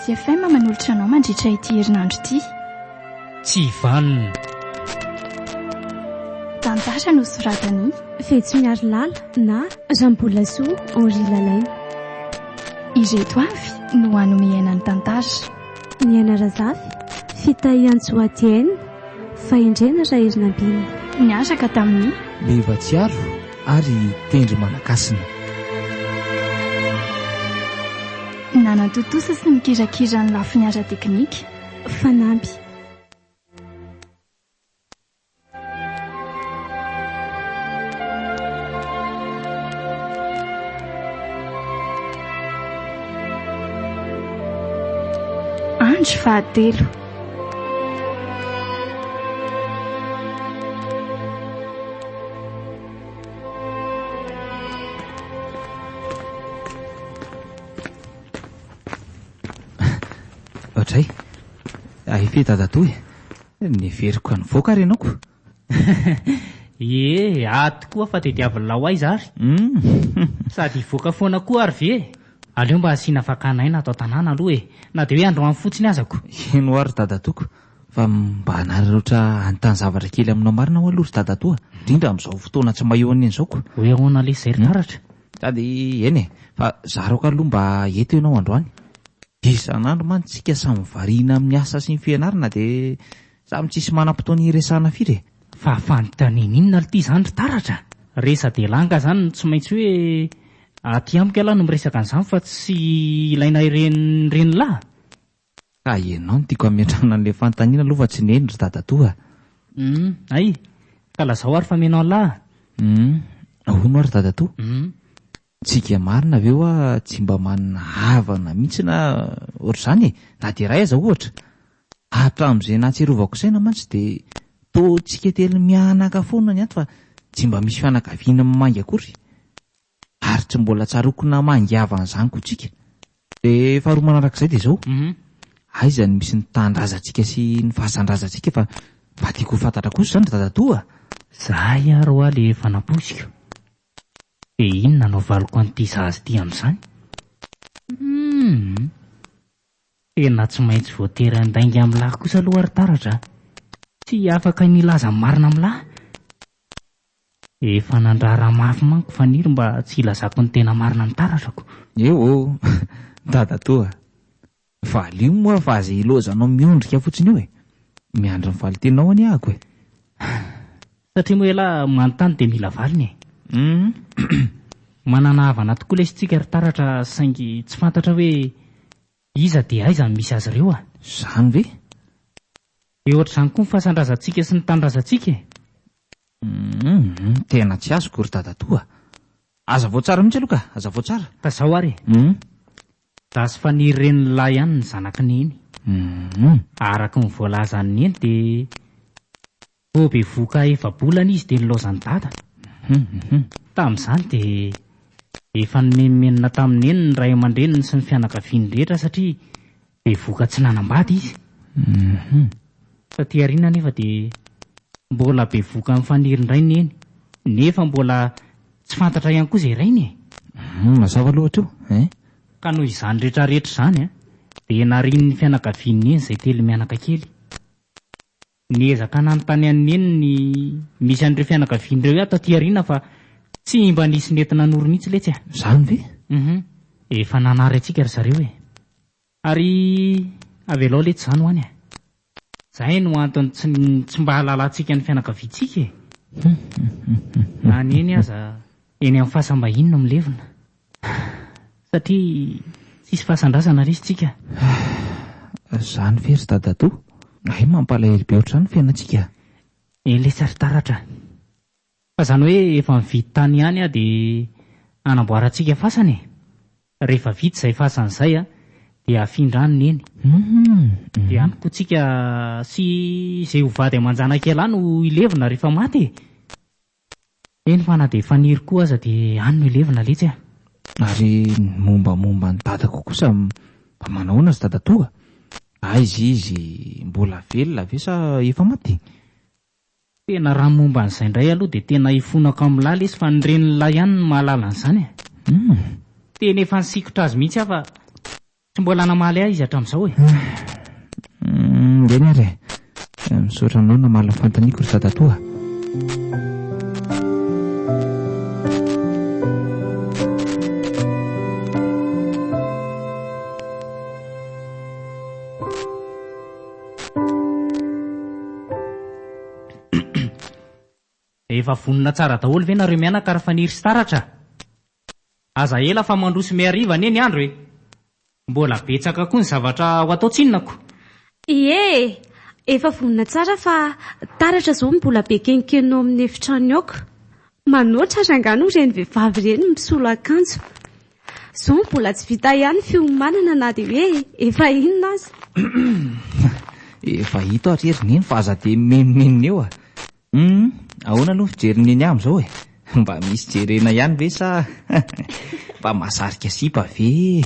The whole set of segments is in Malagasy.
Malagasy FM manolotra anao mandritra ity herinandro ity. Tsy vanona. Tantara nosoratan'i. Fetsomiarilala na Rambolasoa Henri Lalaina. Ireto avy no hanome aina ny tantara. Niaina Razafy, Fitahiantsoa Diana, Fahendrena Raherinambinina. Niaraka tamin'i. Leva Tsiaro ary Tendry Manakasina. Nanatontosa sy nikirakira ny lafiny ara-teknika. Fanamby. Andro fahatelo. Ohatray, ahife dadatoa e. Neveriko nivoaka ary ianao ko. Ie, ato koa fa tediavin'lah ho aiza ary? Sady hivoaka foana koa ary ve e? Aleo mba asiana fakana aina ato an-tanàna aloha e! Na dia hoe androany fotsiny aza ko. Eny ho'a ry dadatoako, fa mba hanararaotra hanontany zavatra kely aminao marina ho'a aloha ry dadatoa, indrindra amin'izao fotoana tsy maha eo an'i Neny izao ko. Hoe ahoana lesy izay ry Taratra? Sady eny e, fa zaraoko aloha mba eto ianao androany. Isan'andro mantsy tsika samy variana amin'ny asa sy ny fianarana dia samy tsisy manam-potoana hiresahana firy e. Fa fanontaniana inona aloha ity izany ry Taratra? Resa-dehilahy angaha izany no tsy maintsy hoe aty amiko ialahy no miresaka an'izany fa tsy ilaina ireny renilahy? Ka ianao no tiako hametrahana an'ilay fanontaniana aloha fa tsy neny ry dadatoa a! Hum, hay! Ka lazao ary fa mino an'lah a! Hum, hono ary dadatoa? Hum. Tsika marina ve hoa tsy mba manana havana mihitsy na ohatr'izany e? Na dia iray aza ohatra. Hatramin'izay nahatsiarovako saina mantsy dia toa tsika telo mianaka foana ny ato fa tsy mba misy fianakaviana mamangy akory. Ary tsy mbola tsaroako namangy havana izany koa tsika. Dia faharoa manarak'izay dia izao, aiza no misy ny tanindrazantsika sy ny fasan-drazantsika fa mba tiako ho fantatra kosa izany ry dadatoa a! Zahay ary hoa le efa nampoiziko. Dia inona no havaliko an'ity zaza ity amin'izany? Humm. Tena tsy maintsy voatery handainga amin'lah kosa aloha ry Taratra a! Tsy afaka ny hilaza ny marina amin'lah. Efa nandrara mafy manko Faniry mba tsy hilazako ny tena marina amin'ny Taratrako. Eo ô! Dadatoa a! Valio moa fa aza ilaozanao miondrika fotsiny eo e! Miandry ny valin-teninao anie ako e! Satria moa ialahy manontany dia mila valiny e! Hum. Manana havana tokoa lesy tsika ry Taratra saingy tsy fantatra hoe iza dia aiza no misy azy ireo a! Izany ve? Dia ohatr'izany koa ny fasan-drazantsika sy ny tanindrazantsika e! Hum, tena tsy azoko ry dadatoa a! Hazavao tsara mihitsy aloha ka, hazavao tsara. Ka zao ary e! Hum. Dasy Faniry renin'lahy ihany ny zanak'i Neny. Hum. Araka ny voalazan'i Neny dia vao bevohoka efa-bolana izy dia nilaozan'i Dada. Hum hum. Tamin'izany dia efa nimenomenona tamin'i Neny ny ray aman-dreniny sy ny fianakaviany rehetra satria bevohoka tsy nanambady izy. Hum. Taty aoriana anefa dia mbola bevohoka amin'i Faniry indray Neny nefa mbola tsy fantatra ihany koa izay rainy e! Hum, mazava aloha hatreo eh! Ka noho izany rehetra rehetra izany dia narian'ny fianakavian'i Neny izay telo mianaka kely. Niezaka nanontany an'i Neny ny misy an'ireo fianakaviany ireo aho taty aoriana fa tsy mba nisy nety nanoro mihitsy letsy a! Izany ve? Hum, efa nanary antsika ry zareo e! Ary avelao letsy izany ho any e! Izay no antony tsy tsy mba ahalalantsika ny fianakaviantsika e! Na Neny aza eny amin'ny fasam-bahiny no milevina. Satria tsisy fasan-drazana re isika. Izany ve ry dadatoa? Hay mampalahelo be ohatr'izany ny fiainantsika. Eny letsy ry Taratra a! Fa zany hoe efa mividy tany ihany aho dia hanamboarantsika fasana e! Rehefa vita izay fasana izay a, dia afindra any Neny. Dia any koa tsika sy izay ho vady aman-janak'ialahy no hilevina rehefa maty e! Eny fa na dia Faniry koa aza dia any no hilevina letsy a! Ary ny mombamomba an'i dadako kosa mba manahoana ry dadatoa? Aiza izy? Mbola velona ve sa efa maty? Tena raha momba an'izay indray aloha dia tena ifonako amin'lah lesy fa ny renin'lah ihany no mahalala an'izany e! Tena efa nisikotra azy mihitsy aho fa. Tsy mbola namaly ahy izy hatramin'izao e. Humm, eny ary e. Misaotra anao namaly ny fanontaniako ry dadatoa a. Efa vonona tsara daholo ve nareo mianaka ry Faniry sy Taratra a? Aza ela fa mandroso mihariva anie ny andro e! Mbola betsaka koa ny zavatra ho atao tsinona ko! Ie e! Efa vonona tsara fa Taratra izao mbola be kenkenina ao amin'ny efitranony ao ko! Manoatra rangahy no ireny vehivavy ireny misolo akanjo. Izao mbola tsy vita ihany ny fiomanana na dia hoe efa inona aza. Efa hita ary ry Neny fa aza dia mimenomenona eo a! Humm, ahoana aloha ny fijerin'i Neny ahy amin'izao e? Mba misy jerena ihany ve sa mba mahasarika sipa ve?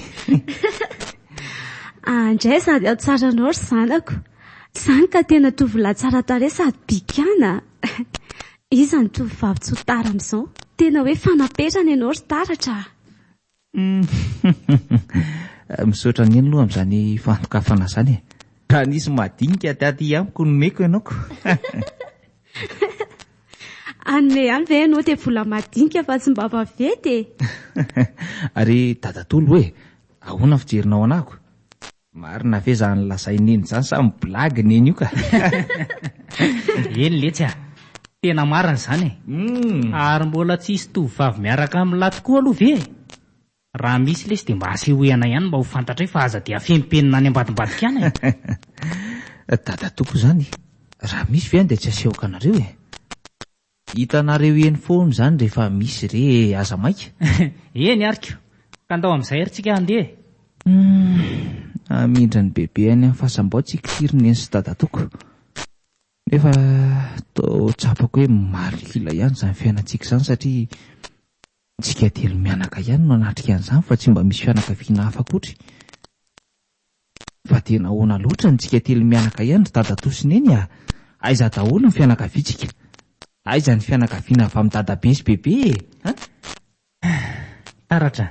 Andray sady ao tsara anao ry zanako. Izany ka tena tovolahy tsara tarehy sady bikàna. Iza ny tovovavy tsy ho tara amin'izao? Tena hoe fanaperana ianao ry Taratra a! Misaotra an'i Neny aloha amin'izany fandokafana izany e! Raha nisy madinika taty amiko nomeko ianao ko! Hanome ihany ve ianao dia vola madinika fa tsy mba vaventy e! Ary dadatoa aloha e! Ahoana ny fijerinao anah ko? Marina ve zany lazain'i Neny zany sa mi-blague Neny io ka? Eny letsy a! Tena marina izany e! Ary mbola tsisy tovovavy miaraka amin'lah tokoa aloha ve e? Raha misy lesy dia mba asehoy anay ihany mba ho fantatray fa aza dia afenimpenina any ambadimbadika any e! Dadatoa koa zany, raha misy ve any dia tsy asehoko anareo e! Hitanareo eny foana izany rehefa misy re e, aza maika. Eny ary ko! Ka ndao amin'izay ary tsika handeha e! Humm, hamindra ny bebe any amin'ny fasam-bao tsika ity ry neny sy dadatoako. Nefa toa tsapako hoe malikila ihany izany fiainantsika izany satria tsika telo mianaka ihany no hanatrika an'izany fa tsy mba misy fianakaviana hafa akory. Fa dia nahoana loatra ny tsika telo mianaka ihany ry dadatoa sy neny a! Aiza daholo ny fianakaviantsika? Aiza ny fianakaviana avy amin'i dadabe sy bebe e! An? Taratra,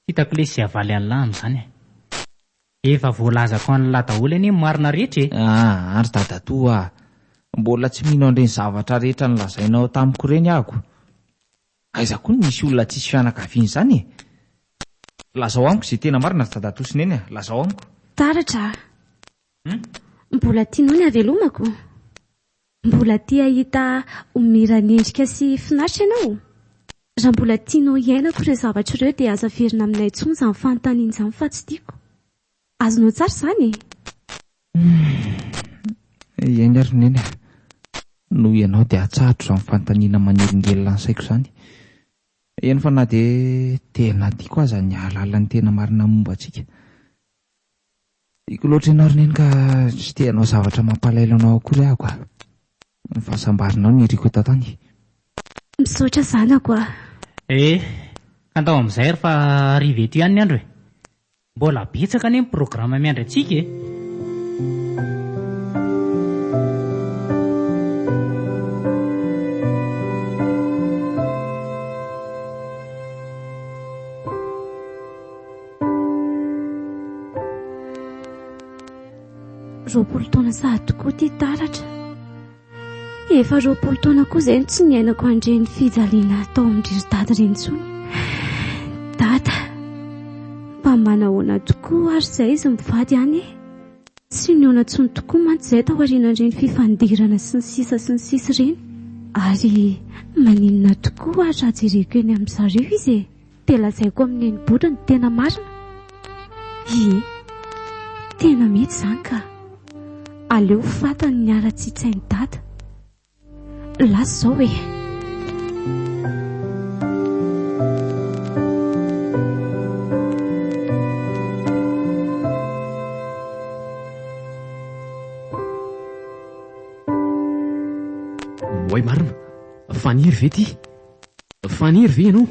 Tsy hitako lesy izay havaly an'lah amin'izany e! Efa voalazako an'lah daholo anie ny marina rehetra e! Aa ry dadatoa a! Mbola tsy mino an'ireny zavatra rehetra nolazainao tamiko ireny aho ko! Aiza koa no misy olona tsisy fianakaviana izany e! Lazao amiko izay tena marina ry dadatoa sy neny a! Lazao amiko. Taratra a! Mbola tianao ny havelomako? Mbola te hahita ho miran'endrika sy finaritra ianao? Raha mbola tianao hiainako ireo zavatra ireo dia aza averina aminay intsony izany fanontaniana izany fa tsy tiako. Azonao tsara izany e! Eny ary Neny a! Noho ianao dia atsahatra izany fanontaniana manelingelina ny saiko izany. Eny fa na dia tena tiako aza ny hahalala ny tena marina momba antsika. Tiako loatra ianao ry Neny ka tsy te hanao zavatra mampalahelo anao akory aho ka. Ny fahasambaranao no iriko eto an-tany. Misaotra zanako a! Eh! Ka ndao amin'izay ary fa hariva eto ihany ny andro e! Mbola betsaka anie ny programa miandry antsika e! 20 taona sahady tokoa ity taratra. Efa 20 taona koa izay no tsy niainako an'ireny fijaliana tao amin-dry ry dada ireny intsony. Dada, mba manahoana tokoa ary izay izy mivady any e? Tsy nihaona intsony tokoa mantsy izahay taorian'ireny fifandirana sy ny sisa sy ny sisa ireny. Ary maninona tokoa ary raha jereko eny amin-dry zareo izy e? Dia lazaiko amin'i Neny Bodo ny tena marina? Ie, tena mety izany ka. Aleo fantany ny haratsian-tsain'i Dada. Lasa izao e. Oay marina, Faniry ve ity? Faniry ve ianao?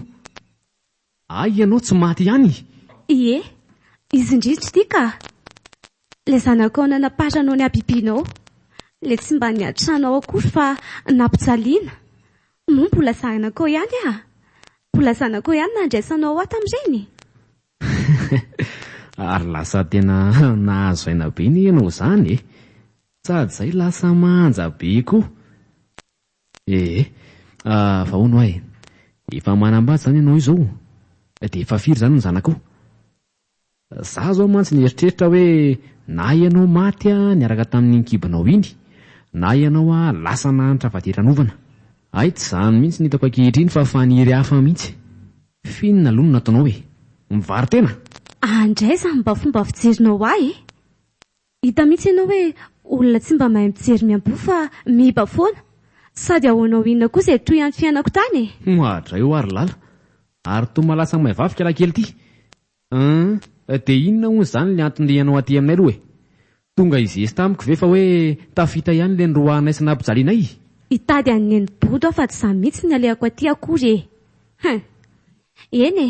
Hay ianao tsy maty ihany? Ie, izy indrindra ity ka! Ilay zanakao nanaparanao ny habibianao, ilay tsy mba niantranao akory fa nampijaliana. Moa mbola zanakao ihany aho? Mbola zanakao ihany nandraisanao ahy tamin'ireny? Ary lasa tena nahazo aina be anie ianao izany e! Sady izay lasa manja be koa. Ee, fa hono hoa e, efa manambady izany ianao izao? Dia efa firy izany ny zanakao? Za zao mantsy nieritreritra hoe na ianao maty niaraka tamin'iny kibonao iny, na ianao lasa nahantra fadiranovana. Hay tsy izany mihitsy no hitako ankehitriny fa faniry hafa mihitsy. F'inona aloha no nataonao e? Mivaro-tena? Andray izany mba fomba fijerinao ahy e! Hita mihitsy ianao hoe olona tsy mba mahay mijery miamboho fa miiba foana. Sady ahoanao inona koa izay toy any fiainako tany e! Oadray hoa ry Lala! Ary toa malasa may vavika lahy kely ity! An! Dia inona hono izany ilay antony ianao aty aminay aloha e? Tonga hizesta amiko ve fa hoe tafita ihany ilay niroahanay sy nampijalianay? Hitady an'i Neny Bodo aho fa tsy izaho mihitsy ny alehako aty akory e! Hein! Eny e!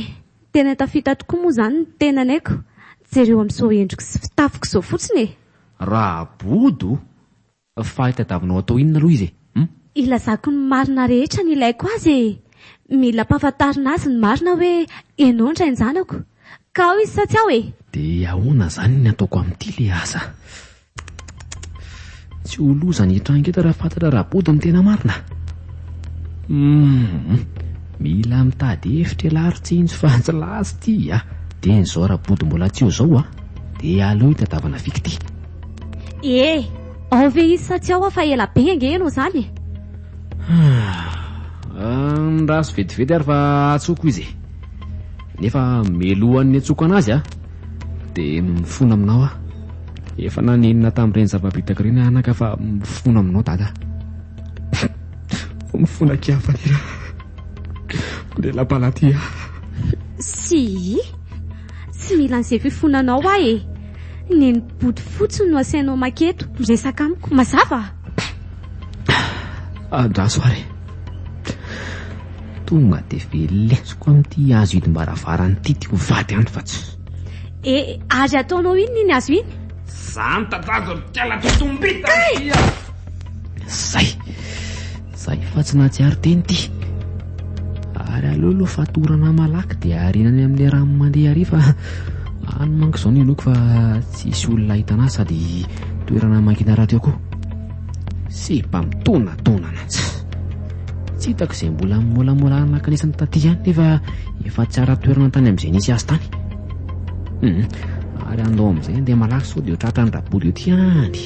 Tena tafita tokoa moa izany ny tenanay ko! Jereo amin'izao endriko sy fitafiko izao fotsiny e! Raha Bodo? Fa hitadiavinao atao inona aloha izy e? Hum? Ilazako ny marina rehetra ny ilaiko azy e! Mila ampahafantarina azy ny marina hoe ianao ny rain-janako. Ka ao izy sa tsy ao e? Dia ahoana izany ny ataoko amin'ity le asa? Tsy ho loza ny hitranga eto raha fantatra Rabodo ny tena marina. Hum! Mila mitady hevitra ialahy ry Tsinjo fa tsy lasa ity a! Dieny izao Rabodo mbola tsy eo izao a! Dia aleo hitadiavana fikitia. E! Ao ve izy sa tsy ao aho fa ela be ange ianao izany e! Andraso vetivety ary fa antsoiko izy e! Nefa melohan'ny niantsoako an'azy a! Dia mifona aminao aho. Efa nanenina tamin'ireny zava-bitako ireny aho anaka fa mifona aminao dada. Mifona akia Fanira. Lela balaty ahy. Si! Tsy mila an'izay fifonanao aho e! Neny Bodo fotsiny no asainao maketo, miresaka amiko. Mazava? Andraso ary e. Tonga dia velesiko amin'ity hazo hidim-baravarana ity ity ho vady any fa tsy. E, ary ataonao inona iny hazo iny? Za mitantady ry kala totombita ity a! Zay! Zay fa tsy nahatsiaro teny ity. Ary aleo aloha fatorana malaky dia ariana any amin'ilay rano mandeha ary fa any manko izao no inoako fa tsy hisy olona hahita anazy sady toerana mangina rahateo koa. Sipa mitonatonana. Tsy hitako izay mbola mimolamola nankanesana taty ihany nefa efa tsy ara-toerana tany amin'izay nisy azy tany. Hum, ary andao amin'izay andeha malaky sao dia ho tratran'ny Rabodo ety ihany.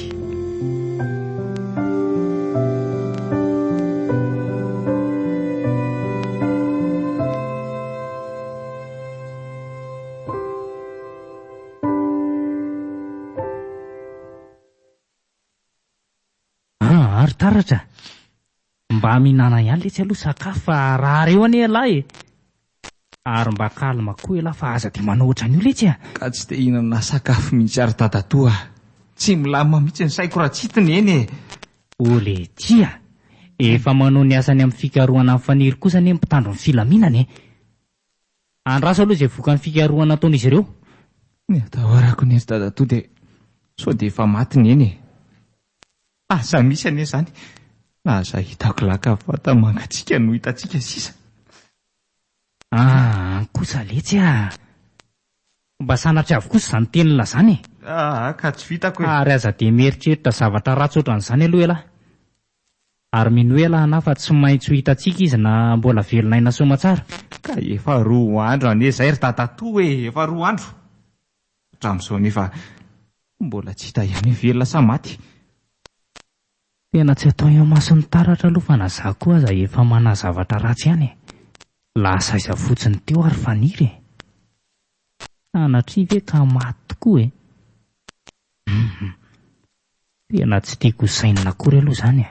Ah, ary taratra. Mba mihinana ihany letsy aloha sakafo fa rary eo anie ialahy e. Ary mba calme koa elah fa aza dia manao ohatran'io letsy a! Ka tsy te hihinana sakafo mihitsy ary dadatoa a! Tsy milamina mihitsy ny saiko raha tsy hita ny eny e! O letia a! Efa manao ny asany amin'ny fikarohana an'i Faniry kosa anie ny mpitandro ny filaminana e! Andraso aloha izay vokan'ny fikarohana ataon'izy ireo. Ny atahorako anie ry dadatoa dia sao dia efa maty ny eny e! Aza misy anie izany na aza hitako laka vata mangatsiaka no hitantsika sisa. Aa kosa letsy a! Mba sanatria avokoa izany teninla izany e! Aa ka tsy vitako e! Ary aza dia mieritreritra zavatra ratsy ohatran'izany aloha ialahy. Ary minoa ialahy anah fa tsy maintsy ho hitantsika izy na mbola velona aina soamatsara. Ka efa roa andro anie izay ry dadatoa e! Efa roa andro! Hatramin'izao anefa mbola tsy hita ihany hoe velona sa maty. Tena tsy atao eo imason'ny taratra aloha fa na za koa aza efa manahy zavatra ratsy ihany e! Lasa aiza fotsiny teo ary Faniry e! Sanatria ve ka maty tokoa e! Hum! Tena tsy tiako ho sainina akory aloha izany e!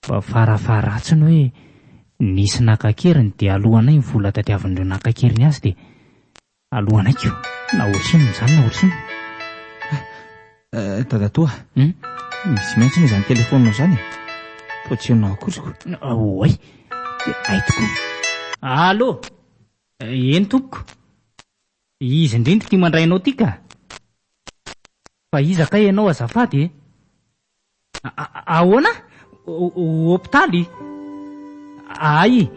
Mba farafaharatsiny hoe nisy naka an-keriny dia alohanay ny vola tadiavin'ireo naka an-keriny azy dia Alohanay ko, na ohatrinona izany na ohatrinona. Eh, dadatoa, hmm? misy miantso anie izany telefaoninao izany e. Toa tsy henonao akory ko. Oay, hay tokoa. Allô, eny tompoko. Izy indrindra ity mandray anao ity ka. Fa iza kay ianao azafady e? Ahoana? Hopitaly? Hay!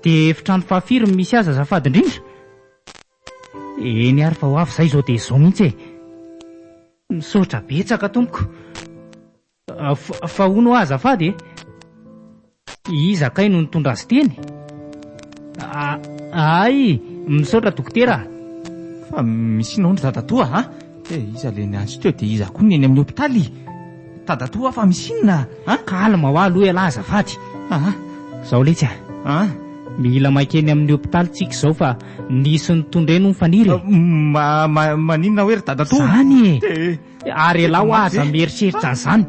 Dia efitrano fahafiry no misy azy azafady indrindra? Eny ary fa ho avy izahay izao dia izao mihitsy e. Misaotra betsaka tompoko. Fa hono hoa azafady e. Iza kay no nitondra azy teny? Hay! Misaotra dokotera a! Fa misy inona hono ry dadatoa a? Eh, iza le niantso teo dia iza koa ny eny amin'ny hopitaly? Dadatoa fa misy inona a? Calme hoa aloha ialahy azafady. Aa. Zao letsy a. Aa. Mila mankeny amin'ny hopitaly tsika izao fa nisy nitondra eny hono Faniry e. Ma, ma, maninona hoe ry dadatoa? Zany e! Ary ialahy hoa aza mieritreritra an'izany.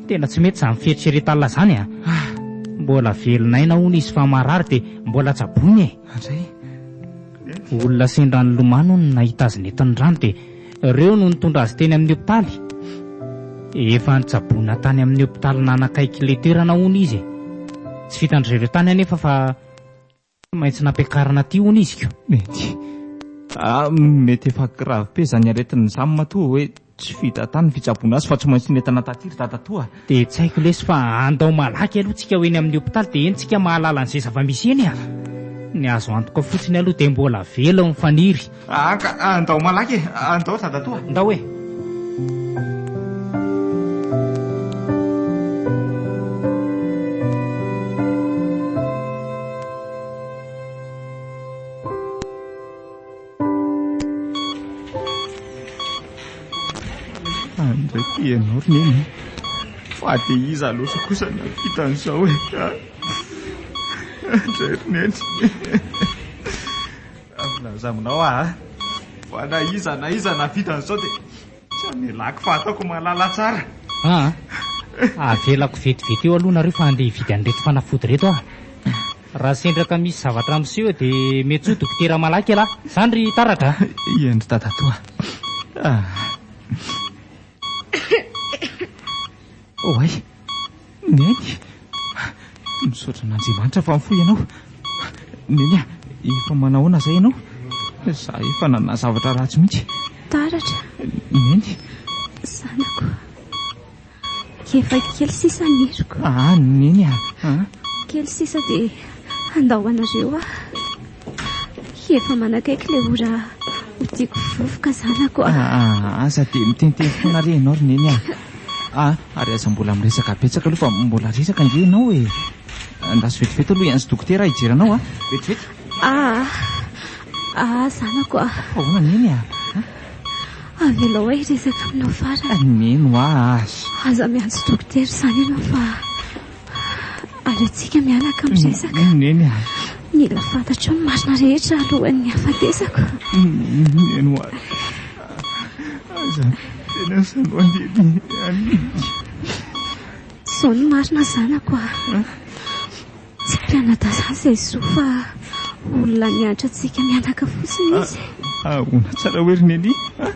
Tena tsy mety izany fieritreretan'lah izany a! Mbola velon'aina hono izy fa marary dia mbola tsaboina e! Andray. Olona sendra nilomano hono nahita azy nentin'ny rano dia ireo no nitondra azy teny amin'ny hopitaly. Efa nitsaboina tany amin'ny hopitaly nanakaiky ilay toerana hono izy e! Tsy vitan-dry zareo tany anefa fa Tsy maintsy nampiakarina aty hono izy ko. Mety. Ah, mety efa grave be izany aretina izany matoa hoe tsy vita tany ny fitsaboana azy fa tsy maintsy nentina taty ry dadatoa a. Dia tsy haiko lesy fa andao malaky aloha tsika ho eny amin'ny hopitaly dia eny tsika mahalala an'izay zava-misy eny a. Ny azo antoka fotsiny aloha dia mbola velona ny Faniry. Ah ka, andao malaky e, andao ry dadatoa. Ndao e. Andray ty ianao ry neny. Fa dia iza loatra kosa no nahavita an'izao e? Andray ry neny. Milaza aminao aho a! Fa na iza na iza nahavita an'izao dia tsy hamelako fa ataoko mahalala tsara. Aa! Avelako vetivety eo aloha nareo fa handeha hividy an'ireto fanafody ireto aho. Raha sendra ka misy zavatra miseho eo dia miantsoa dokotera malaky ialahy. Izany ry Taratra a! Eny ry dadatoa a! Oay! Neny! Misaotra an'Andriamanitra fa mifoha ianao. Neny a, efa manahoana izay ianao? Za efa nanana zavatra ratsy mihitsy. Taratra. Neny. Zanako. Efa kely sisa ny heriko. Ah, Neny a. Ah. Kely sisa dia handao anareo aho. Efa manakaiky ilay ora ho tiako vovoka zanako a. Ah, aza dia miteniteny foana re ianao ry Neny a. Ah, ary aza mbola miresaka betsaka aloha fa mbola resaka ange ianao e. Andraso vetivety aloha hiantso dokotera hijery anao a. Vetivety. Ah, ah, zanako a. Fa ahoana Neny a? Avelao aho hiresaka aminao farany. Neny hoa aza. Aza miantso dokotera izany ianao fa aleontsika mianaka miresaka. Neny a. Mila fantatrao ny marina rehetra alohan'ny hahafatesako. Neny hoa. Aza tena sanao Neny any. Izao ny marina zanako a. Tsy mpianadahy izany izay zo fa olona miantra antsika mianaka fotsiny izy. Ahoana tsara hoe ry Neny a?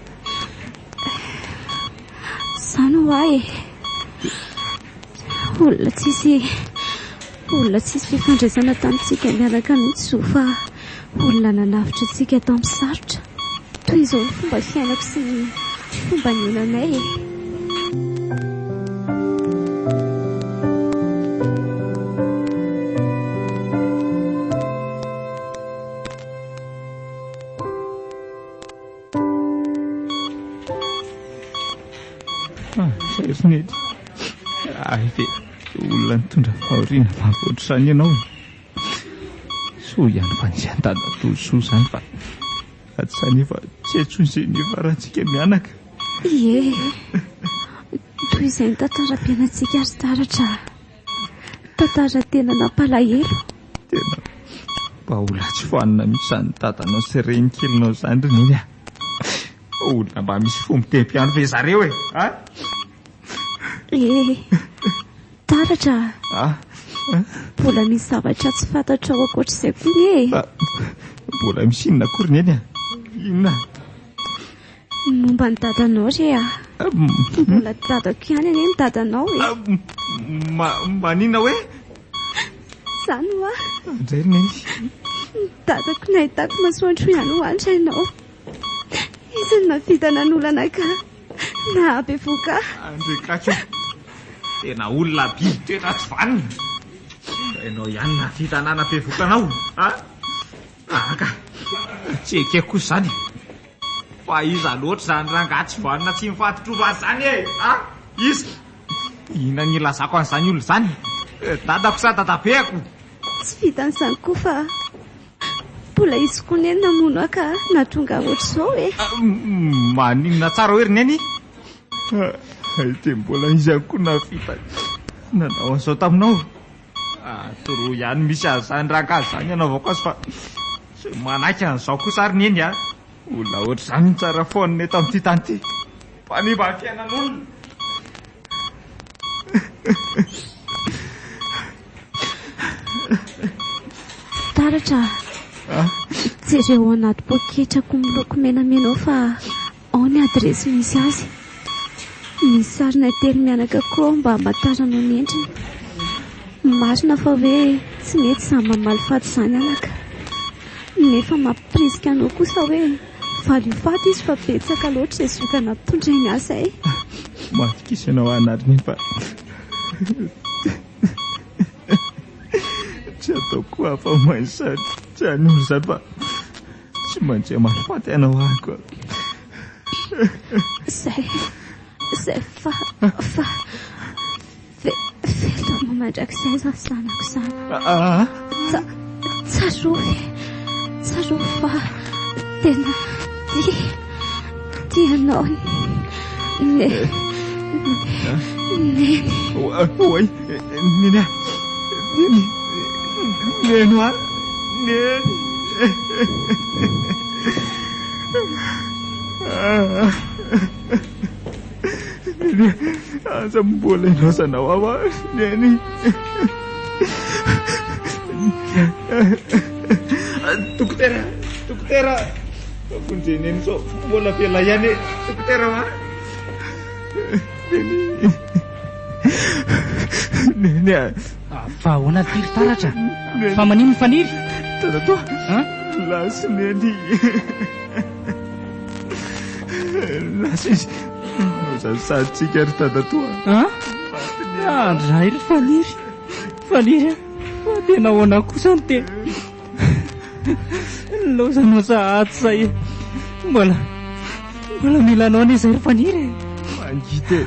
Izany hoa e. Olona tsisy olona tsisy fifandraisana tamintsika mianaka mihitsy zo fa olona nanavotra antsika tamin'ny sarotra. Toy izao ny fomba fiainako sy ny fomba niainanay e. Ah, zay ry Neny. Hay ve olona nitondra fahoriana mafy ohatr'izany ianao e. Soa ihany fa nisy an'i Dadatoa soa izany fa raha tsy izany efa tsy hay intsony izay niafarantsika mianaka. Ie, toy izay ny tantaram-piainantsika ry Taratra a. Tantara tena nampalahelo. Tena mba olona tsy vanona mihitsy izany dadanao sy renikelinao izany ry Neny a. Olona mba misy fo mitempy ihany ve zareo e? A? Eh, Taratra a. Mbola misy zavatra tsy fantatrao ankoatr'izay koa nge e. Mbola misy inona akory Neny a? Inona? Momba ny dadanao re a. Mbola dadako ihany anie ny dadanao e. Maninona hoe? Izany hoa. Andray ry Neny. Ny dadako nahitako masoandro ihany ho andra ianao. Izy no nahavita nanolana ka nahabevoka ahy. Andry Kaky o. Tena olona biby toetra tsy vanona. Ianao ihany nahavita nanabevoka anao. A? Aka. Tsy ekeko kosa izany. Fa iza loatra izany rangahy tsy vanona tsy mifaditrovana izany e? A! Iza? Inona no ilazako an'izany olona izany? Dadako sa dadabeako? Tsy vitan'izany koa fa mbola izy koa neny namono ahy ka nahatonga ahy ohatr'izao e. Maninona tsara hoe ry neny? Hay dia mbola izy ihany koa nahavita nanao an'izao taminao. Toroy ihany misy an'izany rangahy izany hanaovako azy fa tsy manaiky an'izao kosa ary neny a! Olona ohatr'izany no tsara foanina eto amin'ity tany ity. Mpanimba ny fiainan'olona. Taratra a! Jereo ao anaty poketrako miloko menamena ao fa ao ny adiresy misy azy. Misy sarinay telo mianaka koa ao mba hamantaranao ny endriny. Marina fa hoe tsy mety izany mamaly faty izany anaka. Nefa mampirisika anao kosa hoe valio faty izy fa betsaka loatra izay zoka nampitondrainy ahy izay. Matokisa ianao anariny fa tsy ataoko afa-main sady tsy hanoro izany fa tsy maintsy hamaly faty anao aho koa. Izay, izay fa, fa, ve, veloma mandrakizay izany zanako izany. Tsa, tsarovy, tsarovy fa tena tia, tia anao ne, neny. Oay, neny a, neny, neny a, neny. Neny, aza mbola ilaozanao aho a, neny. Dokotera, dokotera, vonjeo neny sao mbola velona ihany e, dokotera a. Neny, neny a. Fa ahoana ity ry Taratra? Fa maninona Faniry? Dadatoa, lasa neny. Lasa izy. Nozazatsika ry dadatoa. Andray ry Faniry. Faniry a. Fa tena ahoana kosa ny tena. Lozanao sahady izay. Mbola mbola mila anao anie izay ry Faniry e. Mangita e.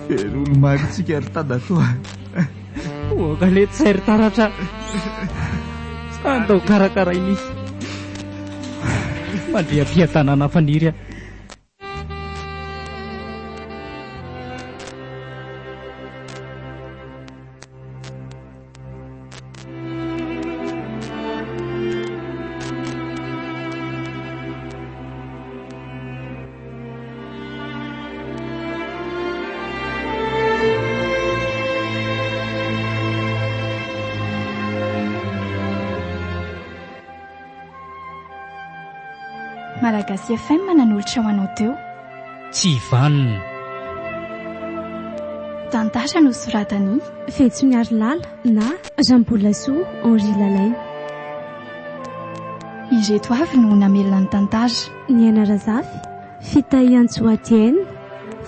Very olo-marintsika ry dadatoa. Oka letsy izay ry Taratra. Andao karakaraina izy. Mandria-piadanana Faniry a. Malagasy FM nanolotra ho anao teo. Tsy vanona. Tantara nosoratan'i. Vetsoniarilala na Rambolasoa Henri Lalaina. Ireto avy no namelona ny tantara. Niaina Razafy, Fitahiantsoa Diana,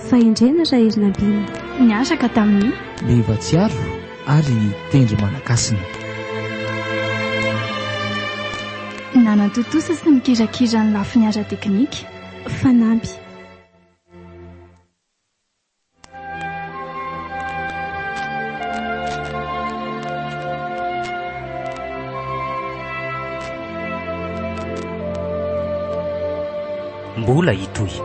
Fahendrena Raherinambinina. Niaraka tamin'i. Meva Tsiaro ary Tendry Manakasina. Nanatontosa sy nikirakira ny lafiny ara-teknika. Fanamby. Mbola hitohy.